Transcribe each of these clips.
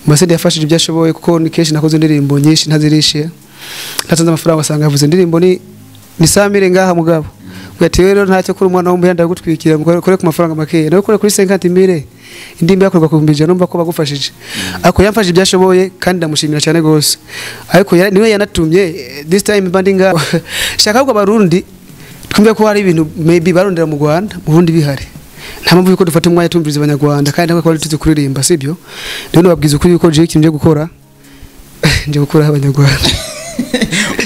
Masende yafashije ibyo ashoboye, kuko ni kenshi nakoze indirimbo nyinshi ntazirishe, ntatanze amafaranga, asanga yavuze indirimbo ni samire ngaha mugabo. Ati rero ntacyo kuri umwana w'umuhanda ndagutwikira ngo kore ku mafaranga make, nawe kore kuri 50 mille, indirimbo yakorwa ku 100,000, numva ko bagufashije. Ariko yamfashije ibyo ashoboye kandi ndamushimira cyane gose. Ariko niwe yanatumye this time bandi ngaha. Shaka ahubwo abarundi twumve ko hari ibintu maybe barondera mu Rwanda, mu Burundi bihari. Nta mpamvu yuko dufata umwanya tumviriza abanyarwanda kandi ntabwo twari tuzi kuririmba, sibyo? Rero nababwiza ukuri yuko jewe ikintu nje gukora, nje gukuraho abanyarwanda.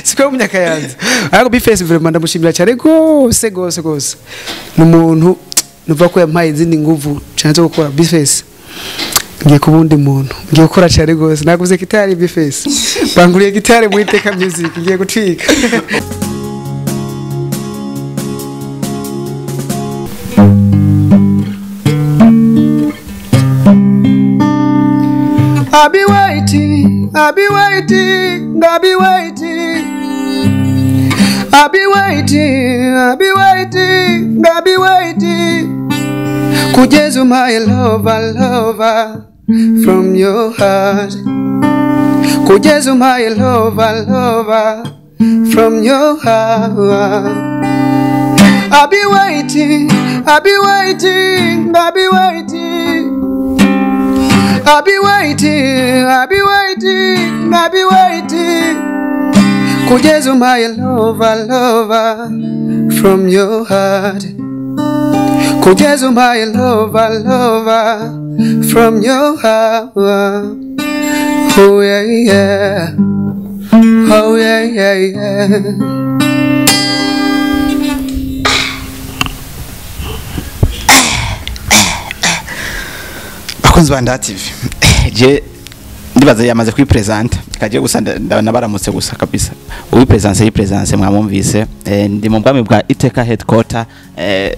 Siko mu Nyakayanza. Ariko B-Face vraiment ndamushimira cyane gose gose gose. Ni umuntu nuva ko yampaye izindi nguvu cyane zo gukora. B-Face, ngiye kuba undi muntu, ngiye gukora cyane gose. Naguze gitari B-Face, banguriye gitari mu Iteka Music, ngiye gutwika. I'll be waiting, I'll be waiting, I'll be waiting. I'll be waiting, I'll be waiting, I'll be waiting. Kugeza my lover, lover from your heart. Kugeza my lover, lover from your heart. I'll be waiting, I'll be waiting, I'll be waiting. I'll be waiting, I'll be waiting, I'll be waiting. Kugeza my lover, lover from your heart. Kugeza my lover, lover from your heart. Oh yeah, yeah. Oh yeah, yeah, yeah. Bakunzi ba Ndaha TV, je ndibaza yamaze kwipresenta, kagiye gusa ndabaramutse gusa kabisa. Uwipresence yipresence mwamumvise. Ndi mu bwami bwa Iteka headquarter,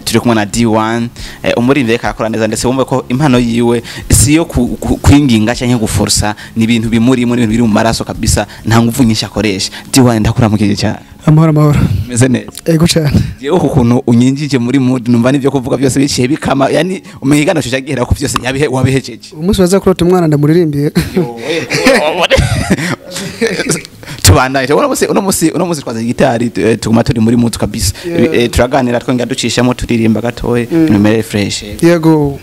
turi kumwe na D1, umuririmbyi ariko arakora neza, ndetse wumve ko impano yiwe si yo kwinginga canke guforsa, ni ibintu bimurimo, ni ibintu biri mu maraso kabisa, nta nguvu nyinshi akoresha. D1, ndakuramukije cyane. Amahoro amahoro. Meze neza? Ego cyane. Jewe ukuntu unyinjije muri mood, numva nivyo kuvuga byose biciye bikama, yani umenya cyo cyagera ko byose yabihe wabihejeje. Umunsi waza kurota umwana ndamuririmbiye. Tubandanye. Uno musi twaze gitari, tuguma turi muri mood kabisa. Turaganira twongera ducishamo turirimba gatoye, numere fresh. Yego.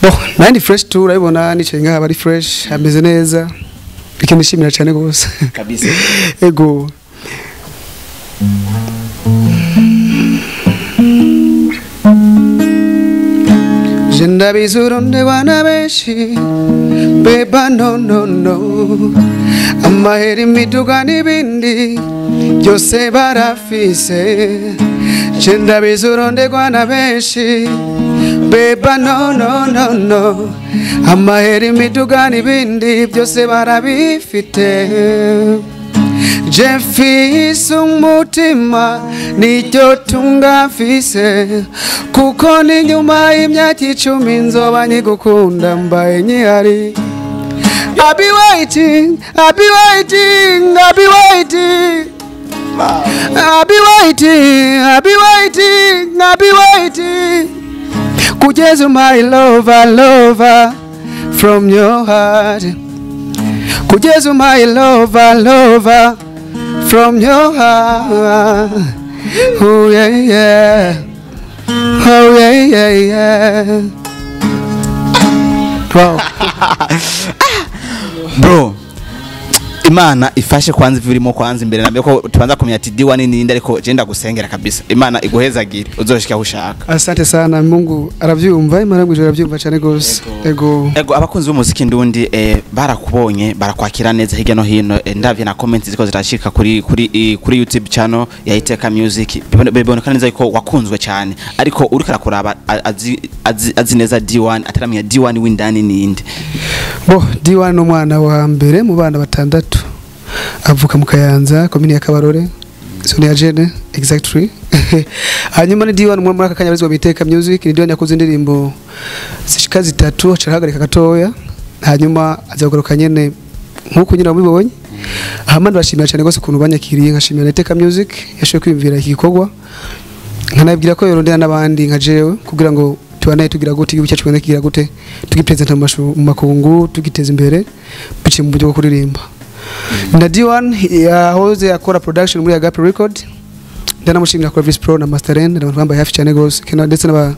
Bo, nandi fresh tu, urabibona nicaye ngaha bari fresh, ameze neza. Ikintu nishimira cyane gose. Kabisa. Ego. Je ndabizi uronderwa na benshi, beba no no no, amahera, imiduga n'ibindi byose barafise. Je ndabizi uronderwa na benshi, beba no no no no, amahera, imiduga n'ibindi byose barabifite. Je mfise umutima, niryo tunga mfise, kuko ni nyuma y'imyaka 10 nzoba nkigukunda mbaye nkihari. I'll be waiting, I'll be waiting, I'll be waiting. I'll be waiting, I'll be waiting, I'll be waiting. Kugeza my lover, lover from your heart. Kugeza my lover, lover from your heart. Oh yeah, yeah. Oh yeah, yeah, yeah. Wow. Bro, Imana ifashe kwanza ivirimo kwanza imbere nabyo ko tubanza kumenya ati D1 ninde, ariko je ndagusengera kabisa, Imana iguhezagire, uzoshika aho ushaka. Asante sana, Mungu aravyumva, Imana y'ijuru aravyumva cyane gose. Ego. Ego, abakunzi b'umuziki ndundi barakubonye, barakwakira neza hirya no hino. Ndavye na comments ziko zirashika kuri YouTube channel ya Iteka Music, biboneka neza ko wakunzwe cyane. Ariko uriko arakuraba azi neza D1, ataramenya D1 w'indani ninde? Bo, D1 ni umwana wa mbere mu bana batandatu. Avuka mu Kayanza, komini ya Kabarore, zone ya Jene, exactly. Hanyuma ni D1 muri aka kanya abarizwa mu Iteka Music, ni D1 yakoze indirimbo zishika zitatu, aca arahagarika gatoya, hanyuma aza kugaruka nyene nk'uko nyine wabibonye. Hama ndabashimira cyane rwose ukuntu banyakiriye, nkashimira na Iteka Music yashoboye kwiyumvira iki gikorwa, nkanabwira ko yorondera n'abandi nka jewe kugira ngo tubandanye. Tubanaye tugira gute igihugu cyacu, tubanaye kigira gute, tugipresenta mu makungu, tugiteza imbere biciye mu buryo bwo kuririmba. Na D1 yahoze akora production muri Agape Record, ndanamushimira Clovis Pro na Master N, abantu bambaye hafi cyane gose, ndetse n'aba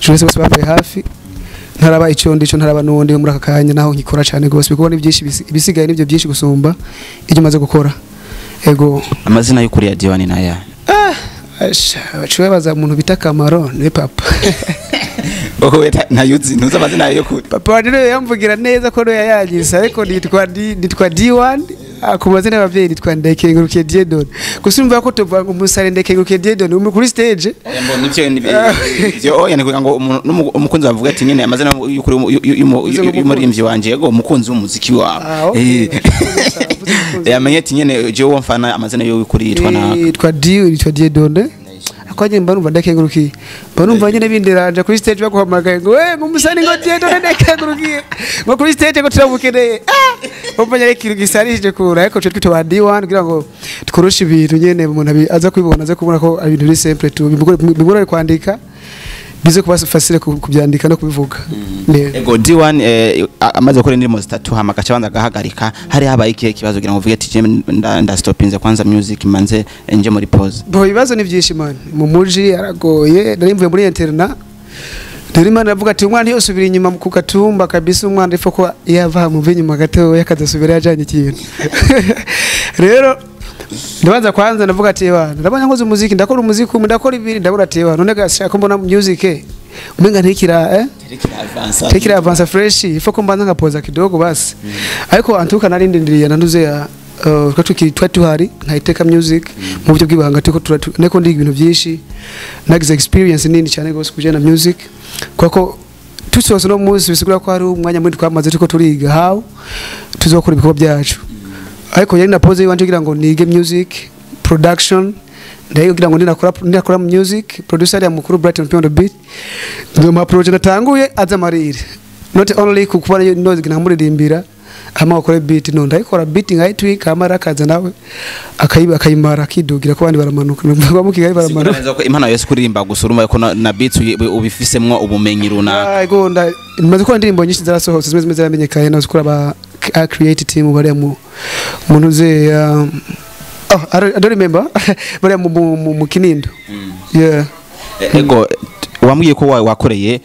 journaliste bose bambaye hafi. Ntaraba icyo ndico, ntaraba n'uwundi muri aka kanya naho nkikora cyane gose, bikuba ni byinshi ibisigaye nibyo byinshi gusumba ibyo maze gukora. Ego. Amazina y'ukuri ya D1 naya? Baciwe baza umuntu bita Kamaro, niwe papa. Wowe ntayuzi, ntuzi amazina yo kuri? Papa rero yamvugira neza ko niwe yayanyise, ariko nitwa D1. Ku mazina y'ababyeyi nitwa Ndayikengurukiye Dieudonne. Gusa urumva ko tuvuga ngo umusare Ndayikengurukiye Dieudonne uri kuri stage. Oya, mbona ivyo, oya, ni kugira ngo umukunzi bavuga ati nyene amazina y'ukuri y'umuririmbyi wanje, yego, umukunzi w'umuziki wawe. Ah, okay. Yamenye ati nyene jewe uwo mfana amazina y'ukuri yitwa naka. Nitwa Dieudonne. Akwaje mba numva ndakengurukiye, mba numva nyene binderanje kuri stage baguhamagaye ngo we ngo umusani ngo Dieudonne ndakengurukiye ngo kuri stage ngo turamukeneye. Umva nyene ikintu gisarishije kura, ariko twe twitwa D1 kugira ngo tworoshe ibintu nyene, umuntu aza kwibona, aza kubona ko ibintu biri simple tu, bimugore kwandika, bize kuba facile kubyandika no kubivuga. Ego, D1 amaze gukora indirimbo zitatu hama agaca abanza agahagarika. Hari habaye ikihe kibazo kugira ngo uvuge ati je ndastopinze kwanza music, manze nje muri pause? Bo, ibibazo ni byinshi man, mu muji aragoye. Nari mvuye muri internat rero, Imana iravuga ati umwana ntiyosubira inyuma ku gatumba kabisa, umwana ifo ko yava mu inyuma gatoya akazasubira yajanye ikintu. Rero ndabanza kwanza ndavuga ati bana, ndabona nkoze umuziki, ndakora umuziki umwe, ndakora ibiri, ndabura ati bana, none gashaka mbona music umenga ntikira tekira avance fresh, ifo ko mbanza ngapoza kidogo basi. Ariko antuka narindindiriye nanduze ya twari twari tuhari nka Iteka Music mu buryo bw'ibanga, turiko neko ndiga ibintu byinshi, nagize experience nini cyane gose kujana na music, kuko tusohotse no munsi bisigura ko hari umwanya munini twamaze turiko turiga how tuzokora ibikorwa byacu. Ariko yari na pause yiwanje kugira ngo nige music production, ndayo kugira ngo ninakora music producer ya mukuru Brighton Piano Beat, ndo ma project natanguye aza marire, not only kukuba nozi nkamuririmbira hama akore beat, no ndayikora beat nkayitwika, hama arakaza nawe akayiba akayimara akidugira ko abandi baramanuka, numva mu Kigali baramanuka. Neza ko impano yose kuririmba gusa, urumva ko na beats ubifisemwo ubumenyi runaka. Ah, ego, maze gukora indirimbo nyinshi zarasohotse, zimwe zimwe zaramenyekanye, nazo zikora aba creative team bariya mu muntu ze, oh, I don't remember, bariya mu Kinindo, yeah. Ego, wambwiye ko wakoreye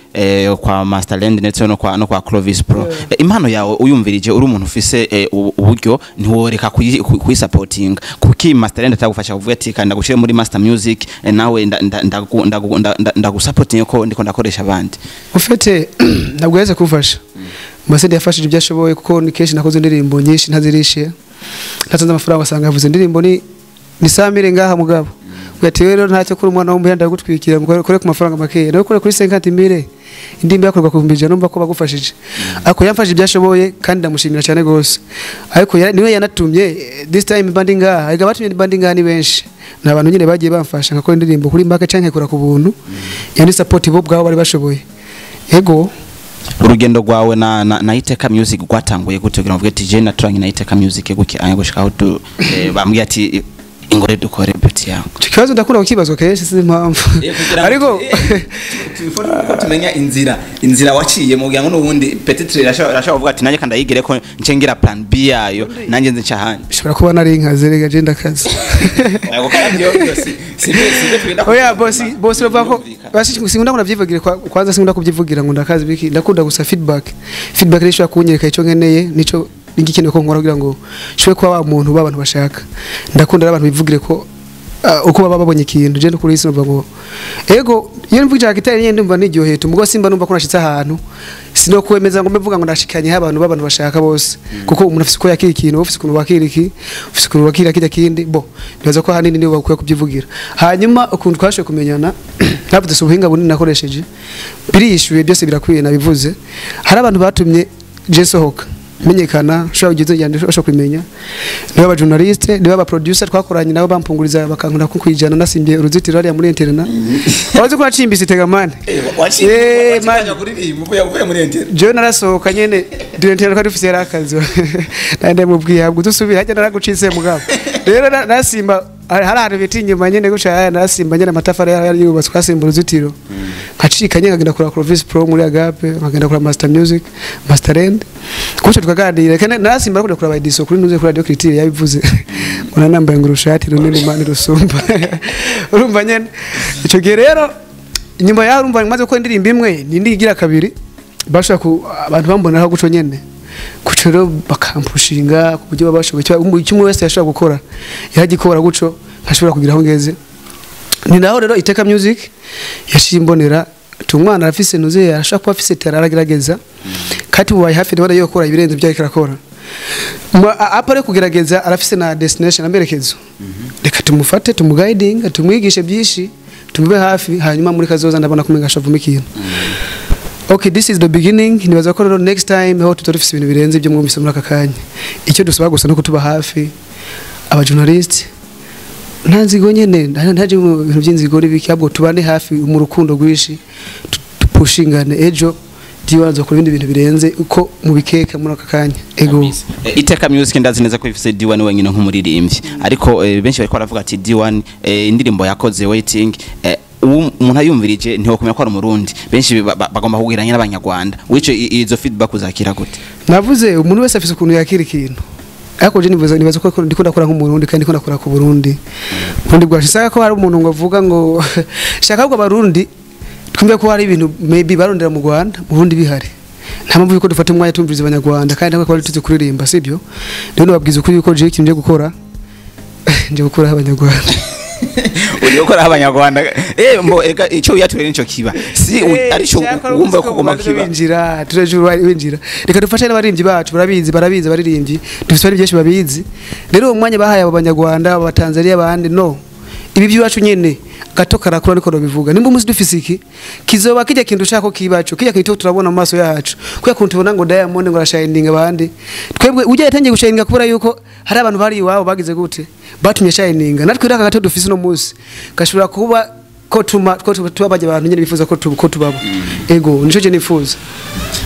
kwa Masterland ndetse no kwa Clovis Pro. Impano yawe uyumvirije, uri umuntu ufise uburyo, ntiworeka kuyisapotinga. Kuki Masterland atagufasha kuvuga ati kandi ndagushire muri Master Music, nawe ndagusapotinga ko ndiko ndakoresha abandi? Ufite ntabwo yaheze kumfasha. Masende yafashije ibyo ashoboye, kuko ni kenshi nakoze indirimbo nyinshi ntazirishe, ntatanze amafaranga, asanga yavuze indirimbo ni 100 000 ngaha mugabo. Ati rero ntacyo kuri umwana w'umuhanda ndagutwikira ngo ukore ku mafaranga makeya, nawe ukore kuri 50 000, indirimbo yakorwa ku 100,000, numva ko bagufashije. Ariko yamfashije ibyo ashoboye kandi ndamushimira cyane gose. Ariko niwe yanatumye this time bandi ngaha, ariko abatumye bandi ngaha ni benshi, ni abantu nyine bagiye bamfasha nkakora indirimbo kuri mbaka canke nkakora ku buntu, yani support bo ubwabo bari bashoboye. Ego. Urugendo rwawe na Iteka Music rwatanguye gute, kugira ngo uvuge ati je naturanye na Iteka Music guke anya gushika aho bambwiye ati ingore dukore beat yawe? Icyo kibazo ndakunda kukibazwa kenshi, sinzi impamvu, ariko tumenya inzira waciye mu kugira ngo n'ubundi peut-être irashobora kuvuga ati nanjye kandi ayigire ko nce ngira plan B yayo, nanjye nzi ahandi. Bishobora kuba nari nkaze, rega je ndakaze. Oya, bosi bavuga ko basi sinkunda ngo navyivugira kwanza sinkunda kubyivugira ngo ndakaze biki, ndakunda gusa feedback. Feedback rero ishobora kunyereka ico nkeneye nico nigikenewe ko nkora kugira ngo nshobore kuba wa muntu b'abantu bashaka. Ndakunda rero abantu bivugire ko uko baba babonye ikintu. Je no kuri isi numva ngo ego, iyo mvuga gitari nyene ndumva niryoheye tumugo, simba numva ko nashitse ahantu, sino kwemeza ngo mbevuga ngo ndashikanye abantu b'abantu bashaka bose, kuko umuntu afise uko yakira ikintu, ufise ukuntu wakira iki, ufise ukuntu wakira kirya kindi. Bo nibaza ko ahanini nibo bakwiye kubyivugira. Hanyuma ukuntu twashoboye kumenyana, navuze si ubuhinga bunini nakoresheje, biriyishuye byose birakwiye nabivuze. Hari abantu batumye je sohoka menyekana, ushobora kugira inzira ushobora kumenya, niba aba journaliste, niba aba producer twakoranye nabo bampunguriza bakankunda ko kwijana nasimbiye uruzitiro hariya muri internat. Wazi ko nacimbise tegamane. Man. Jewe narasohoka nyene directeur twari dufise yari akazi, nandi mubwiye ahubwo dusubira hajya naragucitse mugabo. Rero nasimba Hari ahantu bita inyuma nyene guca aya narasimba nyene amatafari yari yubatswe, asimba uruzitiro, nkacika nyene nkagenda kura Clovis Pro muri Agape, nkagenda kura Master Music, Master End, guca tukaganira. Kandi narasimba kujya kura Baidiso kuri ntuze kuri Radio Culture, yabivuze ngo nanambaye ngo urushati runini mani rusumba. Urumva nyene ico gihe rero inyuma yaho, urumva maze gukora indirimbo imwe nindi igira kabiri, bashaka ku abantu bambonaho guco nyene, guco rero bakampushinga ku buryo baba bashoboye. Icyo umwe wese yashobora gukora yaragikora, guco nkashobora kugira aho ngeze. Ni naho rero Iteka Music yaciye imbonera ati umwana arafise ntuze, arashobora kuba afise tera, aragerageza kandi mubaye hafi, ndabona yo gukora ibirenze ibyo ariko arakora. Apa rero kugerageza arafise na destination, amerekezo, reka tumufate, tumuguiding, tumwigishe byinshi, tumube hafi, hanyuma muri kazoza ndabona kumenga ashavuma ikintu. Okay, this is the beginning. Nibaza ko rero next time ho tutari dufise ibintu birenze ibyo mwumvise muri aka kanya. Icyo dusaba gusa no kutuba hafi, aba journalist, nta nzigo nyene, ntaje mu bintu by'inzigo n'ibiki, ahubwo tubane hafi mu rukundo rwinshi, tupushingane. Ejo dibanza kuri ibindi bintu birenze uko mubikeka muri aka kanya. Ego. Iteka Music ndazi neza ko ifise D1 wenyine nk'umuririmbyi, ariko benshi bariko baravuga ati D1, indirimbo yakoze Waiting, umuntu ayumvirije ntiwokumenya ko ari umurundi. Benshi bagomba kugeranya n'abanyarwanda. Wico izo feedback uzakira gute? Navuze umuntu wese afise ukuntu yakira ikintu, ariko je nibaza ko ndiko ndakora nk'umurundi kandi ndiko ndakora ku Burundi, Burundi bwacu. Saka ko hari umuntu ngo avuga ngo shaka, ahubwo abarundi twumve ko hari ibintu maybe barondera mu Rwanda, mu Burundi bihari. Nta mpamvu yuko dufata umwanya tumviriza abanyarwanda kandi ntabwo twari tuzi kuririmba, sibyo? Rero nababwiza ukuri yuko je ikintu nje gukora, nje gukuraho abanyarwanda. Uri gukora abanyarwanda, mbo ega ico wiyaturire nico kiba si arico wumva ko ugomba kiba. Winjira turejuru winjira, reka dufashe n'abaririmbyi bacu, barabizi abaririmbyi dufite, bari byinshi babizi. Rero uwo mwanya bahaye abo banyarwanda, abo batanzania, abandi, no ibi by'iwacu nyene gato karakura, niko bivuga. Nimba umunsi dufise iki kizoba kijya kintu ushaka ko kibacu, kijya kintu turabona mu maso yacu, kuya kuntu tubona ngo Diamond ngo arashininga abandi, twebwe ujya yatangiye gushininga kubera yuko hari abantu bari iwabo bagize gute batumye shininga. Natwe rero aka gato dufise uno munsi gashobora kuba ko tuma ko tuba bajya abantu nyene bifuza ko tubabo. Ego, nico je nifuza.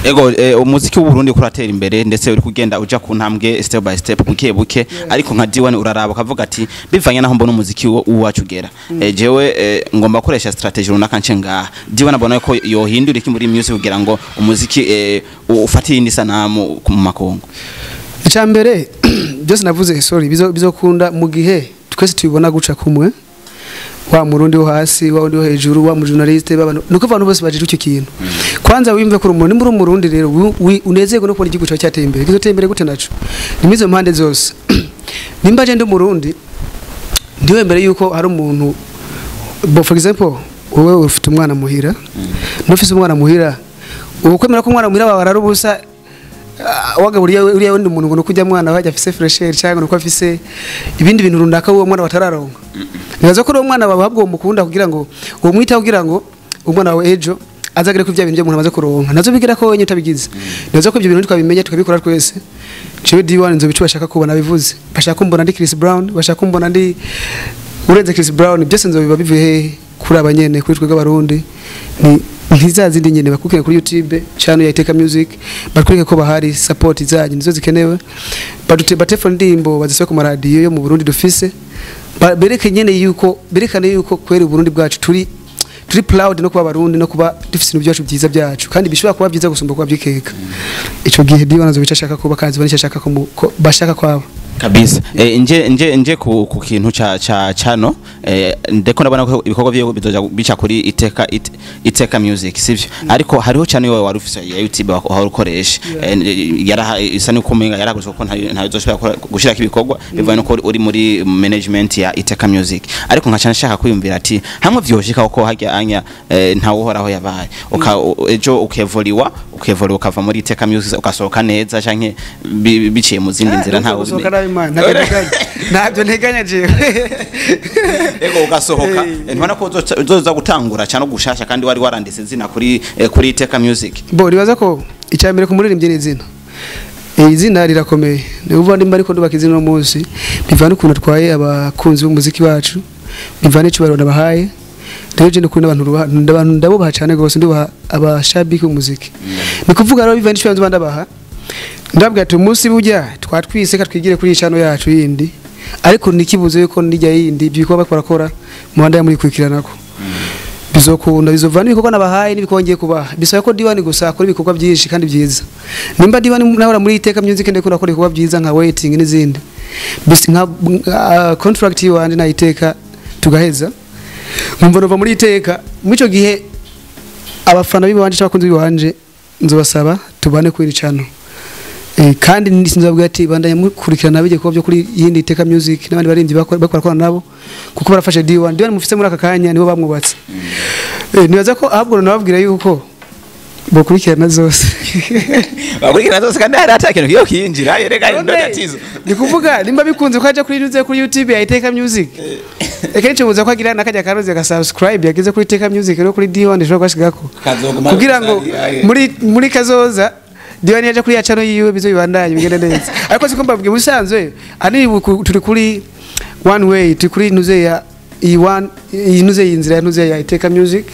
Ego, umuziki w'u Burundi kuratera imbere, ndetse uri kugenda uja ku ntambwe step by step, buke buke, ariko nka D1 uraraba ukavuga ati bivanye naho mbona umuziki wacu ugera, jewe ngomba gukoresha strategy runaka nce ngaha. D1 abona ko yohindura iki muri music kugira ngo umuziki ufate iyindi sanamu mu makungu? Icya mbere byose navuze, sorry, bizokunda mu gihe twese tubibona guca kumwe, wa murundi wo hasi, wa wundi wo hejuru, wa mujournaliste, b'abantu, nuko abantu bose bajije icyo kintu. Kwanza wimve ko umuntu nimba uri umurundi rero unezerwe no kubona igihugu cyawe cyateye imbere. Kizoteye imbere gute naco? Ni muri izo mpande zose. Nimba je ndi umurundi, ntiwemere yuko hari umuntu bo, for example, wowe ufite umwana muhira, n'ufise umwana muhira, ubu kwemera ko umwana muhira wawe arara ubusa, wagaburiye uriya wundi muntu ngo nuko ujya mwana wajya afise fraîcheur cyangwa nuko afise ibindi bintu runaka uwo mwana batararonka. Nibaza ko uwo mwana wawe ahubwo mukunda kugira ngo uwo mwitaho, kugira ngo umwana wawe ejo azagere ku bya bintu byo umuntu amaze kuronka nazo bigira ko wenyine utabigize. Nibaza ko ibyo bintu twabimenya tukabikora twese. Jewe D1 nzo bicu bashaka kubona bivuze, bashaka kumbona ndi Chris Brown, bashaka kumbona ndi urenze Chris Brown, byose nzobiba bivuye hehe? Kuri abanyene, kuri twebwe abarundi. Ni ntizazindi nyene bakukire kuri YouTube channel ya Iteka Music, batwereke ko bahari. Support zanyu nizo zikenewe. Badute batelefone, indirimbo baziswe ku maradiyo yo mu Burundi dufise. Bereke nyene yuko, berekane yuko kweri Burundi bwacu turi proud no kuba abarundi no kuba dufise ibintu byacu byiza byacu, kandi bishobora kuba byiza gusumba kuba byikeka. Ico gihe diba nazo bica ashaka kuba kandi banisha ashaka ko bashaka kwaba. Kabisa. Nje ku kintu ca cano, ndeko ndabona ko ibikorwa vyiwe bizoja bica kuri Iteka Music, sivyo? Ariko hariho channel yowe wari ufise ya YouTube wahora ukoresha, yaraha isa nuko umenga yaraguzwe kuko ntayo uzoshobora gushirako ibikorwa bivanye nuko uri muri management ya Iteka Music. Ariko nkaca nshaka kwiyumvira ati hamwe vyoshika ko harya anya, ntawe uhoraho yabaye, ejo ukevoliwa ukava muri Iteka Music, ugasohoka neza canke biciye mu zindi nzira, ntawe gusohoka nabi man, ntabyo nteganya jewe. Ego, ugasohoka. Ntubona ko uzoza gutangura cyane gushasha kandi wari waranditse izina kuri Iteka Music? Bo ribaza ko icya mbere ku muririmbyi ni izina. Izina rirakomeye. Ni uvuga nimba ariko ndubaka izina uno munsi, bivana ukuntu atwaye abakunzi b'umuziki bacu, bivana icyubahiro nabahaye. Rero je ndikunda abantu, abantu ndabubaha cyane gose, ndubaha abashabiki b'umuziki. Ni kuvuga rero bivana icyubahiro ndabaha, ndabwira ati umunsi burya twatwise ka twigire kuri iyi channel yacu yindi. Ariko nikibuze yuko nijya yindi ibikorwa bakorakora muhanda ya muri kurikiranako bizokunda, bizovana ibikorwa nabahaye n'ibikongeye kubaha. Bisaba ko D1 gusa akora ibikorwa byinshi kandi byiza. Nimba D1 nahora muri Iteka Music ndeko nakora ibikorwa byiza nka waiting n'izindi, bisi nka contract yiwanje na Iteka tugaheza, nkumva nova muri Iteka. Muri ico gihe abafana bibanje cyangwa abakunzi bibanje nzobasaba tubane kuri iri channel. Kandi sinzabwira ati bandanye mukurikirana bijye kuba byo kuri yindi Iteka Music n'abandi baririmbyi bakora nabo, kuko barafashe D1. D1 mufise muri aka kanya nibo bamwubatse. Nibaza ko ahubwo nababwira yuko bokurikirana zose. Bakurikirana zose kandi hari ata kintu kiyo kinjira, yereka ndo tatizo. Ni kuvuga nimba bikunze ko aja kuri nyuze kuri YouTube ya Iteka Music, ekenshi buza ko agira nakajya karoze ka subscribe yageze kuri Iteka Music no kuri D1 ishobora kwashigako Kazoguma kugira ngo gusa, muri kazoza D1 yaje kuri ya channel yiwe bizo bibandanye bigende neza. Ariko siko mbabwiye ubusanzwe ani turi kuri one way, turi kuri nuze ya iyi one, iyi nuze iyi nzira ya nuze ya Iteka Music.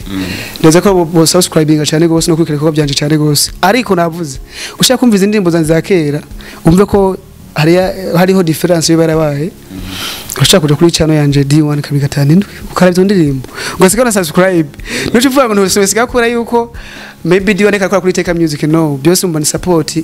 Ndetse ko bo subscribinga cyane gose no kwikira ibikorwa byanje cyane gose. Ariko navuze ushaka kumva izi ndirimbo zanjye za kera umve ko hariho difference yo barabaye, ushaka kuja kuri channel yanje D1 257 ukaraba izo ndirimbo ugasiga na subscribe. Nuco uvuga ngo ntusiga kura yuko maybe D1 akakora kuri Iteka Music, no byose umva ni support.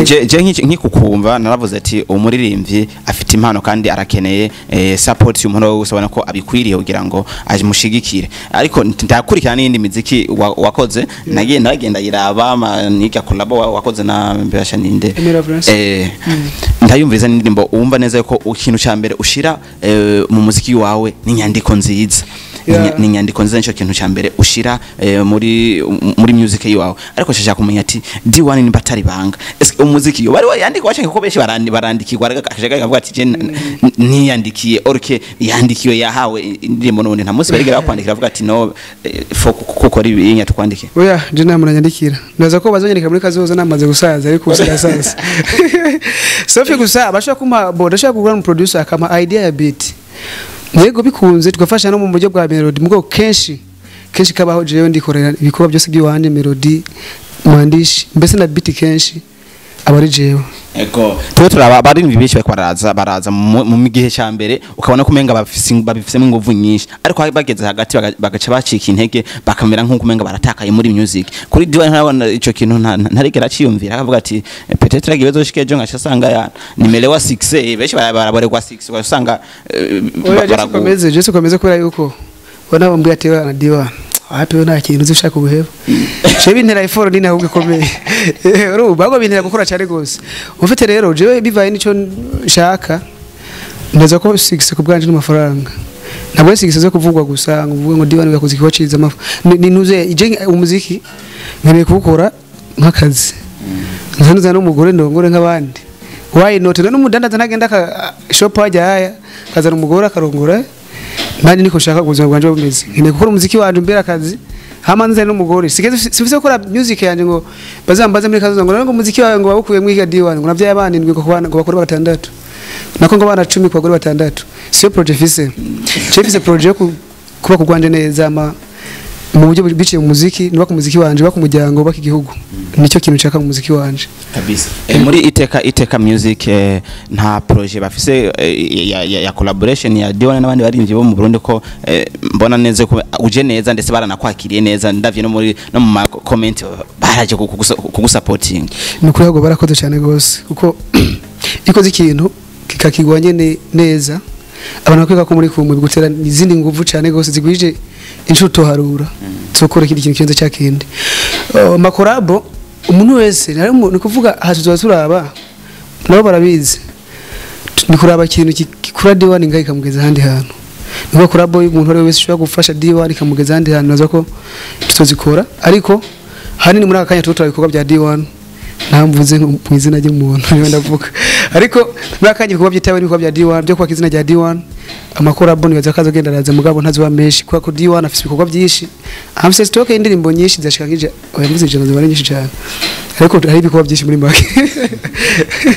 Je nkikukumva naravuze ati umuririmbyi afite impano kandi arakeneye support y'umuntu wese ubona ko abikwiriye kugira ngo amushigikire. Ariko ndakurikirana n'iyindi miziki wakoze, nagiye naragenda yiraba niga collab wakoze na Mbasha ninde. Emera Florence. Ndayumviriza n'indirimbo wumva neza ko ikintu ca mbere ushira mu muziki wawe ni inyandiko nziza. Yeah. Ni inyandiko nziza, nico kintu ca mbere ushira muri music yawe. Ariko nshaka kumenya ati D1 nimba atari banga, ese umuziki yo bari wayandika washaka ko benshi barandikirwa akashaka kavuga ati je niyandikiye orke yandikiwe yahawe indirimbo, none nta munsi barigera bakwandikira avuga ati no fo kukora ibi tukwandike? Oya, je nta muntu anyandikira. Ndaza ko bazonyandika muri kazoza namaze gusaza, ariko usigasaza Sofi gusa abashaka kumpa board, ashaka kugura mu producer akama idea ya beat, yego bikunze tugafasha no mu buryo bwa melody. Mugo kenshi kenshi kabaho jewe ndikorera ibikorwa byose by'iwanje, melody, mwandishi, mbese na beat kenshi aba ari jewe. Ego, tuwe turaba abarimvyi benshi bariko baraza mu gihe ca mbere ukabona ko umenga babifisemo inguvu nyinshi, ariko bageze hagati bagaca bacika intege, bakamera nk'uko umenga baratakaye muri music. Kuri D1 ntabona ico kintu, ntarigera aciyumvira akavuga ati peut-être agiye bezoshike ejo ngaca asanga ya nimelewa 6, benshi baraborerwa 6 ugasanga Oya, je baragu- sikomeze, je sikomeze kubera yuko ubona bambwiye ati bana D1 hapi we nta kintu uzi ushaka ubuheba. Je bintera effort nini ahubwo ikomeye. Urumva ahubwo bintera gukora cyane gose. Ufite rero jewe bivaye nico nshaka, ndaza ko 6 ku bwanje n'amafaranga. Ntabwo ari 6 zo kuvugwa gusa ngo uvuge ngo D1 yakoze ikigo ciza amafu. Ni ntuze ije umuziki nkeneye kuwukora nk'akazi. Nzanuza n'umugore ndongore nk'abandi. Why not? None umudandaza ntagenda ka shop hajya haya kazana umugore akarongora. Nanjye niko nshaka ubuzima bwanje bumeze. Nkeneye gukora umuziki wanje mbere akazi. Hama nze n'umugore. Sigeze sifise gukora music yanje ngo bazambaze muri kazoza ngo none ngo umuziki wawe ngo wawukuye mwiga D1 ngo navyaye abana indwi ngo kubana ngo bakore batandatu. Nako ngo abana 10 ku bagore batandatu. Siyo projet fise. Je fise projet yo kuba kugwanje neza ama mu buryo biciye mu muziki, niba ku muziki wanje, ba ku muryango, ba ku gihugu. Nicyo kintu nshaka mu muziki wanje. Kabisa. Muri Iteka Music nta projet bafise ya collaboration ya D1 n'abandi barimvyi bo mu Burundi ko mbona neza ko uje neza ndetse baranakwakiriye neza, ndavye no muri no mu ma comment baraje kugusapotinga. Ni ukuri ahubwo barakoze cyane gose, kuko iyo ukoze ikintu kikakigwa nyene neza abantu bakwiga ko muri kumwe bigutera izindi nguvu cyane gose zigwije inshuro utoharura zokora ikindi kintu kirenze cya kindi. Makorabo umuntu wese ni kuvuga aha tuzoba turaba nabo barabizi, ni kuraba ikintu gikura D1 ngaho ikamugeza ahandi hantu. Niko korabo y'umuntu ari wese ushobora gufasha D1 ikamugeza ahandi hantu, nazo ko tuzozikora. Ariko hanini muri aka kanya tuba turaba ibikorwa bya D1, ntamvuze mu izina ry'umuntu niwe ndavuga, ariko muri aka kanya ibikorwa byitawe n'ibikorwa bya D1 byo kubaka izina rya D1. Amakorabo nibaza ko azogenda araza, mugabo ntazoba menshi kubera ko D1 afise ibikorwa byinshi, afise stock y'indirimbo nyinshi zashika nk'ija, oya mvuze ijana ziba ari nyinshi cyane, ariko hari ibikorwa byinshi muri make.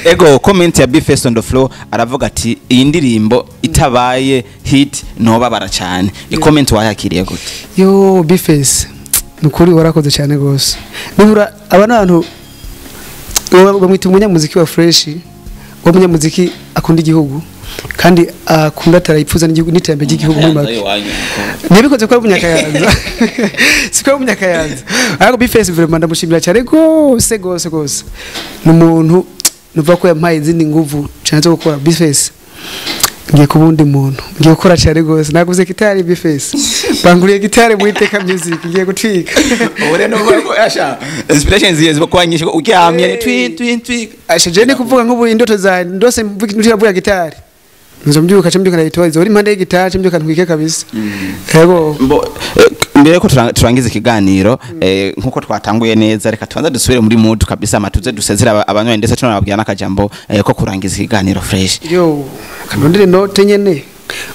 Ego, comment ya Bface on the floor aravuga ati iyi ndirimbo itabaye hit nobabara cyane. I comment wayakiriye gute? Yo Bface, nukuri warakoze cyane gose. Nibura aba n'abantu bamwita umunyamuziki wa fresh, wa munyamuziki akunda igihugu kandi akunda atarayipfuza n'igihugu n'iterambere ry'igihugu muri make. Ntibikoze ko ari umunyakayanza, siko ari umunyakayanza, ariko B-Face vraiment ndamushimira cyane gose gose gose. Ni umuntu nuvuga ko yampaye izindi nguvu cyane zo gukora. B-Face, ngiye ku wundi muntu, ngiye gukora cyane gose. Naguze gitari, B-Face, banguriye gitari mu Iteka Music, ngiye gutwika. Ubu rero nuvuga ko asha inspiration ziye ziba kuba nyinshi, uryamye twi twi twi. Asha, je ni kuvuga nk'ubu indoto za ndose mvuga gitari, nzo mbyuka, mbyuka ndayitoza uri impande y'igitari, mbyuka ntwike kabisa, yego. Mbo mbere ko turangiza ikiganiro, nkuko twatanguye neza, reka tubanze dusubire muri mood kabisa, amatuze dusezera abanywanyi, ndetse tunababwira n'akajambo ko kurangiza ikiganiro fresh. Yo, kanondere note nyene.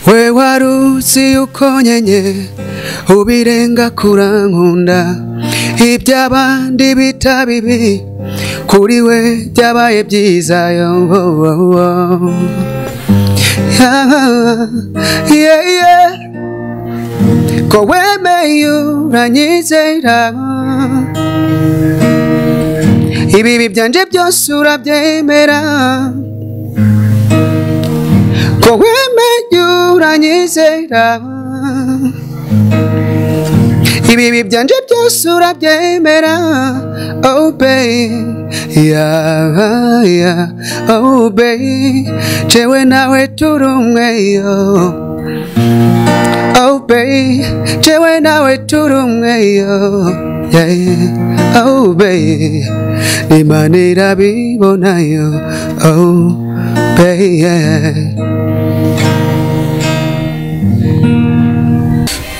We waruzi yuko nyenye ubirenga kurankunda, iby'abandi bita bibi kuri we byabaye byiza. Yo, oh, oh, oh. Yeah. Ko wemeye uranyizera, ibibi byanje byose urabyemera. Ko wemeye uranyizera, ibibi byanje byose urabyemera. Oh babe, yeah. Oh babe, jewe nawe turi umwe yo. Oh babe, jewe nawe turi umwe yo, yeah. Oh babe, Imana irabibona yo. Oh babe, yeah.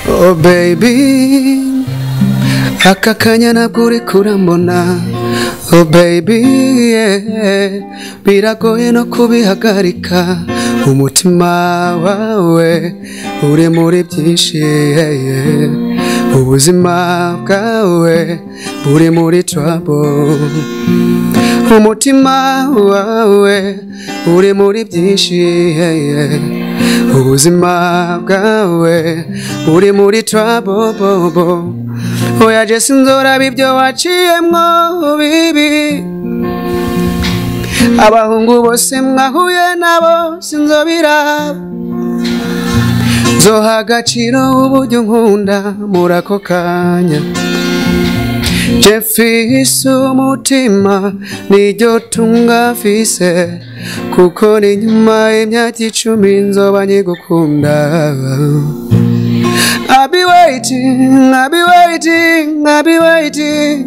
Oh baby, aka kanya ntabwo uri kurambona. Oh baby, yeah. Biragoye no kubihagarika, umutima wawe uri muri byinshi, yeah. Ubuzima bwawe buri muri trouble, umutima wawe uri muri byinshi, yeah. Ubuzima bwawe buri muri trouble bobo. Oya, je sinzoraba ibyo waciyemwo bibi, abahungu bose mwahuye nabo sinzobiraba. Nzoha agaciro uburyo nkunda muri ako kanya. Je mfise umutima, niryo tunga mfise, kuko ni nyuma y'imyaka 10 nzoba nkigukunda. I'll be waiting, I'll be waiting, I'll be waiting.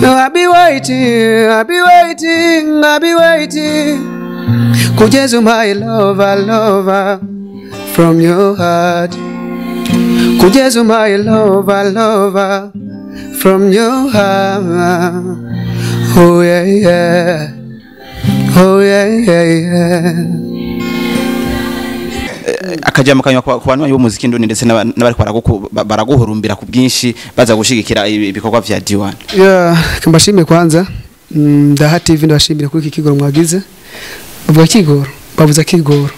I'll be waiting, I'll be waiting, I'll be waiting. Kugeza umpaye lover, lover from your heart. Kugeza umpaye lover, lover from your heart. Oh yeah. Oh yeah. Akajambo kanywa ku bantu b'umuziki ndundi, ndetse n'abariko baraguhurumbira ku bwinshi baza gushigikira ibikorwa vya D1. Yeah, mbashimiye kwanza. Ndaha TV, ndabashimira kuri iki kigoro mwagize. Bavuga kigoro, bavuza kigoro.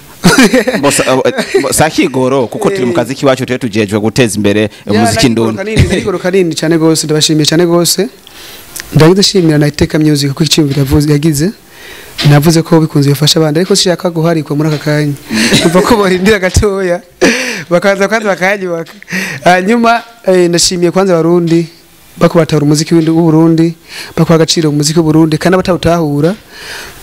Sa kigoro, kuko turi mu kazi kiwacu, turi tujejwe guteza imbere umuziki ndundi. Nakigoro kanini cyane gose, ndabashimiye cyane gose. Ndagize shimira na Iteka Music kuko iciyumviro yavuze yagize. Navuze ko bikunze bifasha abandi, ariko sishaka guharikwa muri aka kanya. Umva ko barindira gatoya bakaza kwanza bakayanyubaka. Hanyuma ndashimiye kwanza abarundi bako batahura umuziki w'u Burundi, bako agaciro umuziki w'u Burundi, kandi abatawutahura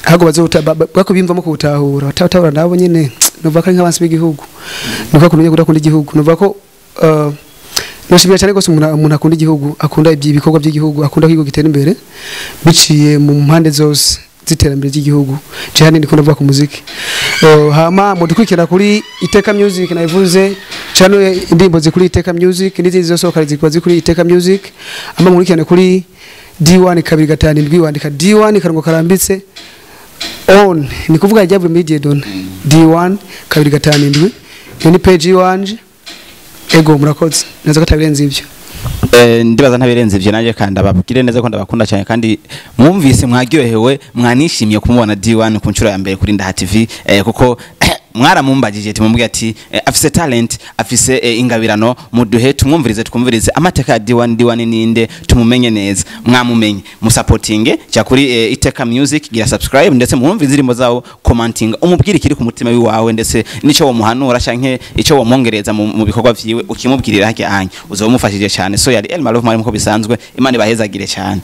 ahubwo bazowuta bako bimvamo kuwutahura. Abatawutahura nabo nyene numva ko ari nk'abansi b'igihugu, nuko kumenya kudakunda igihugu. Numva ko nashimiye cyane gose umuntu akunda igihugu, akunda ibikorwa by'igihugu, akunda ko igihugu gitera imbere biciye mu mpande zose z'iterambere ry'igihugu. Cyane ndiko ndavuga ku muziki. Hama mudukurikira kuri Iteka Music, nabivuze cyane, indirimbo zikuri Iteka Music n'izindi zose zikaba zikuri Iteka Music. Ama nkurikirane kuri D1 257, wandika D1 karongo karambitse on, ni kuvuga ryavuye muri Dieudonné D1 257, iyo ni page yiwanje. Ego, murakoze neza ko atabirenze ibyo. Ndibaza ntabirenze ivyo, nanjye kandi ababwire neza ko ndabakunda cyane, kandi mwumvise mwaryohewe, mwanishimiye kumubona D1 ku nshuro ya mbere kuri Ndaha TV, kuko Mwaramumbagije ati, mumubwira ati afise talent, afise ingabirano, muduhe tumwumvirize, twumvirize amateka ya D1. D1 ninde? Tumumenye neza. Mwamumenye, musapotinge cya kuri Iteka Music, gira subscribe, ndetse mwumve indirimbo zawo, commenting, umubwire ikiri ku mutima wiwawe, ndetse nico womuhanura canke ico womwongereza mu bikorwa vyiwe, ukimubwirira harya anya uzoba umufashije cyane. So yari El Malove mwari, muko bisanzwe. Imana ibahezagire cyane.